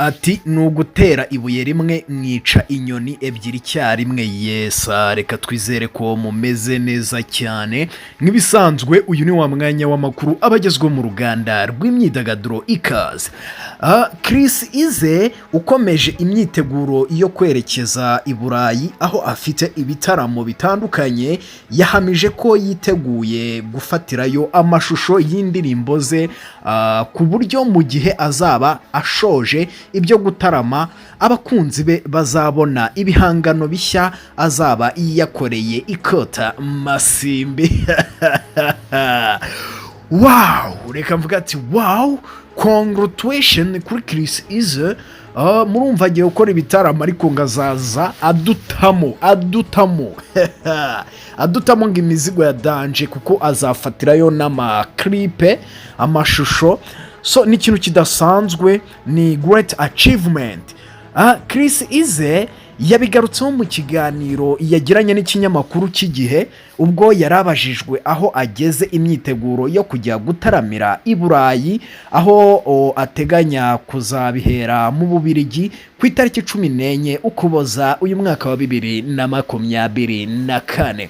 Ati: "Ni ugutera ibuye rimwe mwica inyoni ebyiri icyarimwe." Yesa, reka twizere ko mumeze neza cyane. Nk'ibisanzwe, uyu ni wa mwanya w'amakuru aba agezweho mu ruganda rw'imyidagaduro. Ikaze. Chriss Eazy ukomeje imyiteguro yo kwerekeza i Burayi aho afite ibitaramo bitandukanye, yahamije ko yiteguye gufatirayo amashusho y'indirimbo ze, ku buryo mu gihe azaba ashoje ibyo gutarama, abakunzi be bazabona ibihangano bishya azaba yakoreye ikota masimbi. Wow, reka mvuga ati: "Wow, congratulation kuri Chriss Eazy." Murumva agiye gukora ibitaramo, ariko ngo azaza adutamo, adutamo, adutamo ngo imizigo ya danger, kuko azafatirayo n'ama clip, amashusho. So ni ikintu kidasanzwe, ni great achievement. Chriss Eazy yabigarutseho mu kiganiro yagiranye n'ikinyamakuru cy'Igihe, ubwo yari abajijwe aho ageze imyiteguro yo kujya gutaramira i Burayi, aho ateganya kuzabihera mu Bubirigi ku itariki 14 Ukuboza uyu mwaka wa 2024.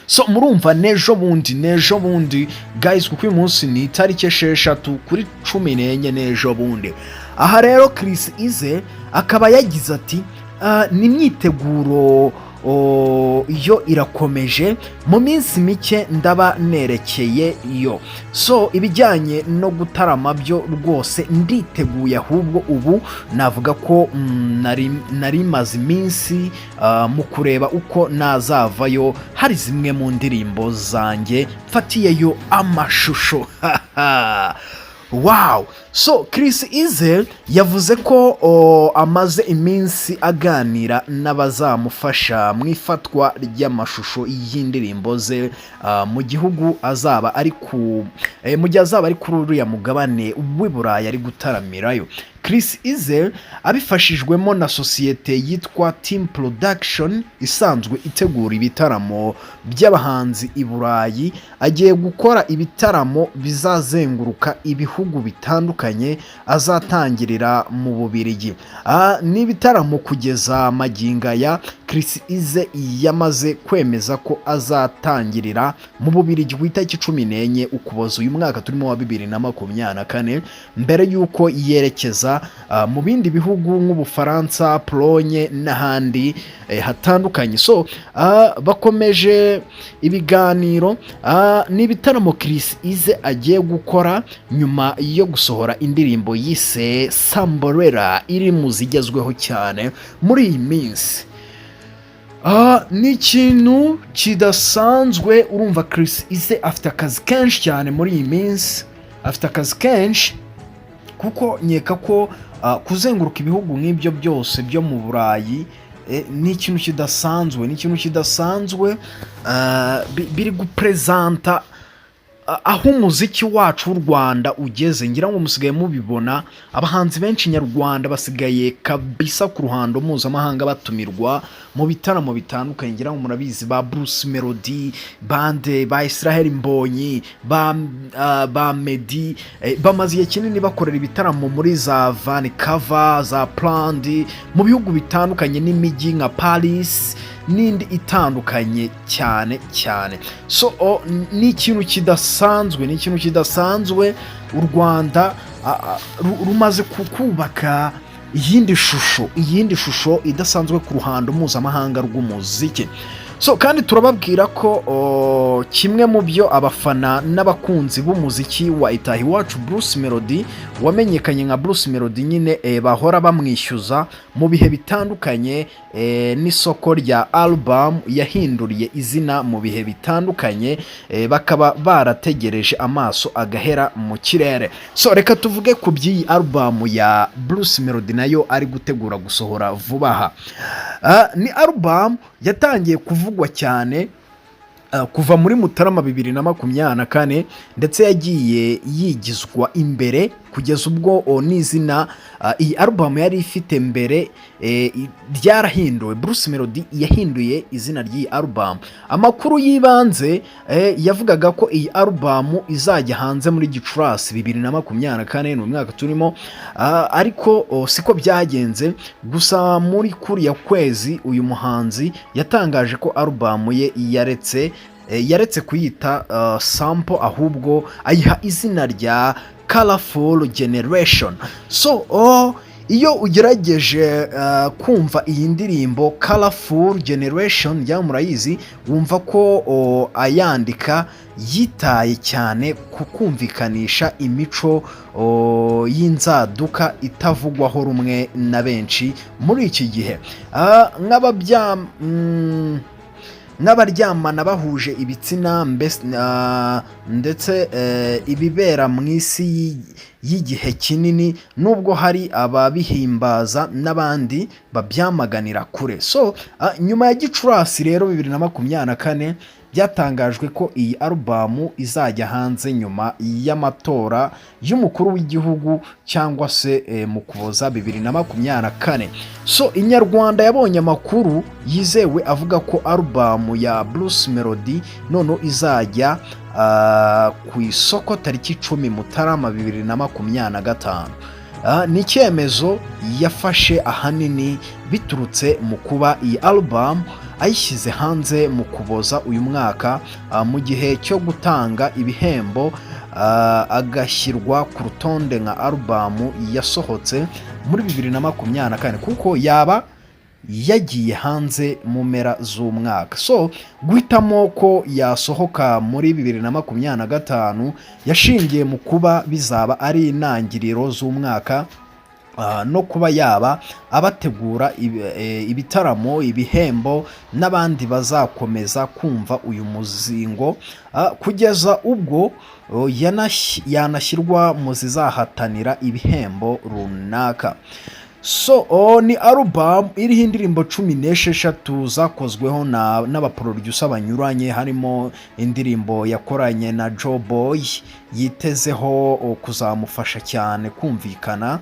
So murumva n'ejo bundi, n'ejo bundi guys, kuko uyu munsi ni itariki 6, kuri 14 n'ejo bundi. Aha rero Chriss Eazy akaba yagize ati: "Ni imyiteguro yo irakomeje, mu minsi mike ndaba nerekeye yo. So ibijyanye no gutarama byo rwose nditeguye, ahubwo ubu navuga ko nari maze iminsi mu kureba uko nazavayo hari zimwe mu ndirimbo zanjye mfatiyeyo amashusho." Wow! So Chriss Eazy yavuze ko amaze iminsi aganira n'abazamufasha mu ifatwa ry'amashusho y'indirimbo ze mu gihugu azaba ari ku mu gihe azaba ari kuri uriya mugabane w'i Burayi ari gutaramirayo. Chriss Eazy abifashijwemo na sosiyete yitwa Team Production isanzwe itegura ibitaramo by'abahanzi i Burayi, agiye gukora ibitaramo bizazenguruka ibihugu bitandukanye, azatangirira mu Bubiligi. Ni ibitaramo kugeza magingo aya Chriss Eazy yamaze kwemeza ko azatangirira mu Bubiligi ku itariki 14 Ukuboza uyu mwaka turimo wa 2024, mbere y'uko yerekeza mu bindi bihugu nk'Ubufaransa, Polonye n'ahandi hatandukanye. So bakomeje ibiganiro. Ni ibitaramo Chriss Eazy agiye gukora nyuma yo gusohora indirimbo yise Samborera, iri mu zigezweho cyane muri iyi minsi. Ni ikintu kidasanzwe. Urumva Chriss Eazy afite akazi kenshi cyane muri iyi minsi, afite akazi kenshi kuko nkeka ko kuzenguruka ibihugu nk'ibyo byose byo mu Burayi ni ikintu kidasanzwe, ni ikintu kidasanzwe. Biri gupresenta aho umuziki wacu w'u Rwanda ugeze. Ngira ngo musigaye mubibona, abahanzi benshi nyarwanda basigaye kabisa ku ruhando mpuzamahanga batumirwa mu bitaramo bitandukanye. Ngira ngo murabizi, ba Bruce Melody, bande, ba Israel Mbonyi, ba Meddy, bamaze igihe kinini bakorera ibitaramo muri za Vancouver, za Poland, mu bihugu bitandukanye n'imijyi nka Paris n'indi itandukanye cyane cyane. So ni ikintu kidasanzwe, ni ikintu kidasanzwe. U Rwanda rumaze kubaka iyindi shusho, iyindi shusho idasanzwe ku ruhando mpuzamahanga rw'umuziki. So kandi turababwira ko kimwe mu byo abafana n'abakunzi b'umuziki wa Itahiwacu Bruce Melody, wamenyekanye nka Bruce Melody nyine, bahora bamwishyuza mu bihe bitandukanye, n'isoko rya album yahinduriye izina mu bihe bitandukanye, bakaba barategereje amaso agahera mu kirere. So reka tuvuge ku by'iyi album ya Bruce Melody nayo ari gutegura gusohora vuba aha. Ni album yatangiye kuvugwa cyane kuva muri Mutarama 2024, ndetse yagiye yigizwa imbere. Kugeza ubwo n'izina iyi album yari ifite mbere ryarahinduwe. Bruce Melody yahinduye izina ry'iyi album. Amakuru y'ibanze yavugaga ko iyi album izajya hanze muri Gicurasi 2024, ni umwaka turimo, ariko siko byagenze. Gusa muri kuriya kwezi uyu muhanzi yatangaje ko album ye yaretse kuyita Sample, ahubwo ayiha izina rya Colorful Generation. So iyo ugerageje kumva iyi ndirimbo Colorful Generation, njya murayizi, wumva ko ayandika yitaye cyane ku kumvikanisha imico y'inzaduka itavugwaho rumwe na benshi muri iki gihe, n'abaryamana bahuje ibitsina ndetse ibibera mu isi y'igihe kinini, nubwo hari ababihimbaza n'abandi babyamaganira kure. So nyuma ya Gicurasi rero 2024, byatangajwe ko iyi alubamu izajya hanze nyuma y'amatora y'umukuru w'igihugu cyangwa se mu Kuboza 2024. So Inyarwanda yabonye amakuru yizewe avuga ko alubamu ya Bruce Melody noneho izajya ku isoko tariki 10 Mutarama 2025. Ni icyemezo yafashe ahanini biturutse mu kuba iyi album ayishyize hanze mu Kuboza uyu mwaka, mu gihe cyo gutanga ibihembo, agashyirwa ku rutonde nka album yasohotse muri 2024, kuko yaba yagiye hanze mu mpera z'umwaka. So guhitamo ko yasohoka muri 2025 yashingiye mu kuba bizaba ari intangiriro z'umwaka, no kuba yaba abategura ibitaramo, ibihembo n'abandi bazakomeza kumva uyu muzingo, kugeza ubwo yanashyirwa mu zizahatanira ibihembo runaka. So ni album iriho indirimbo 16 zakozweho n'abaproducer banyuranye, harimo indirimbo yakoranye na Joe Boy yitezeho kuzamufasha cyane kumvikana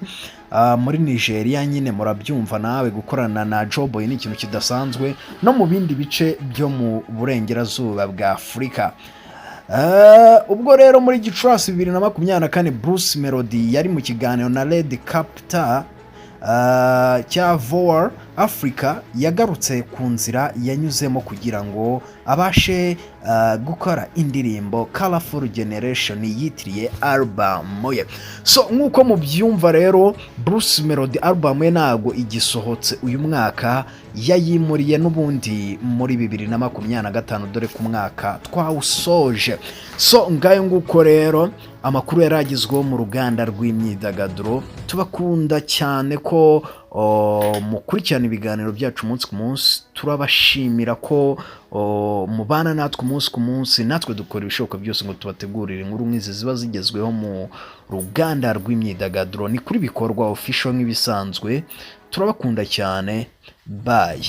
muri Nigeria. Nyine murabyumva nawe, gukorana na Joe Boy ni ikintu kidasanzwe no mu bindi bice byo mu burengerazuba bwa Afurika. Ubwo rero muri Gicurasi 2024, Bruce Melody yari mu kiganiro na Red Capital cya VOA Africa, yagarutse ku nzira yanyuzemo kugira ngo abashe gukora indirimbo Colorful Generation yitiriye album ye. So nk'uko mubyumva rero, Bruce Melody album ye ntabwo igisohotse uyu mwaka, yayimuriye n'ubundi muri 2025, dore ku mwaka twawusoje. So ngayo nguko rero amakuru yari agezweho mu ruganda rw'imyidagaduro. Tubakunda cyane ko mukurikirana ibiganiro byacu umunsi ku munsi. Turabashimira ko mubana natwe umunsi ku munsi. Natwe dukora ibishoboka byose ngo tubategurire inkuru nk'izi ziba zigezweho mu ruganda rw'imyidagaduro. Ni kuri Bikorwa Official nk'ibisanzwe. Turabakunda cyane, bye.